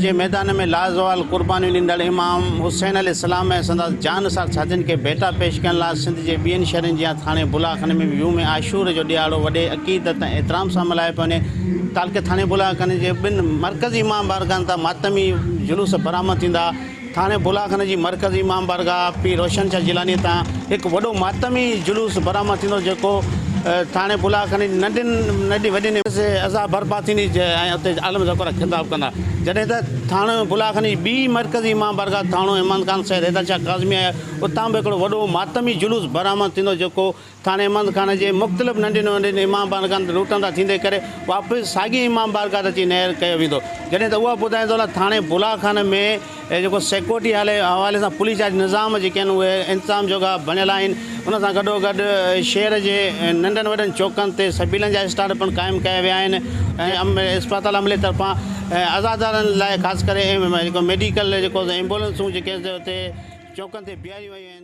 جي ميدان ۾ لازوال قربانيون ڏيندڙ امام حسين عليه السلام ۽ سندس جانثار ساٿين کي ڀيٽا پيش ڪرڻ لاء سنڌ جي ٻين شهرن جيان ٿاڻي بلا خاني ۾ به يوم عاشور جو ڏهاڙو وڏي عقيدت ۽ احترام سان ملهايو پيو وڃي. تعلقي ٿاڻي بلا خاني جي ٻن مرڪزي امام بارگاهن تان ماتمي جلوس برآمد ٿيندا. ٿاڻي بولاخاني جي مرڪزي امام بارگاهه پير روشن شاهه جيلاني تان هڪ وڏو ماتمي جلوس برآمد ٿيندو جيڪو ٿاڻي بولاخاني جي ننڍين ننڍين وڏين عزا برپا ٿيندي ۽ اتي عالم ذڪر خطاب ڪندا جڏهن ته ٿاڻو بولاخاني جي ٻي مرڪزي امام بارگاهه ٿاڻو احمد خان سيد حيدر شاهه ڪاظمي آهي اتان به هڪڙو وڏو ماتمي جلوس برآمد ٿيندو جيڪو ٿاڻي احمد خان جي مختلف ننڍين وڏين امام بارگاهن تي روٽن تان ٿيندي ڪري واپس ساڳي امام بارگاهه تي اچي نهر ڪيو ويندو جڏهن ته اها ٻڌائيندو هلان ٿاڻي بلا خان ۾ جيڪو سيڪورٽي حالي حوالي سان پوليس جا نظام جيڪي آهن اهي انتظام جوڳا بڻيل آهن ان سان گڏو گڏ شهر جي ننڍن وڏن چوڪن تي سبيلن جا اسٽانڊ پڻ قائم ڪيا ويا آهن ۽ اسپتال عملي طرفان عزادارن لاء خاص ڪري جيڪو ميڊيڪل جيڪو ايمبولنسون جيڪي اتي چوڪن تي بيهاريون ويون آهن.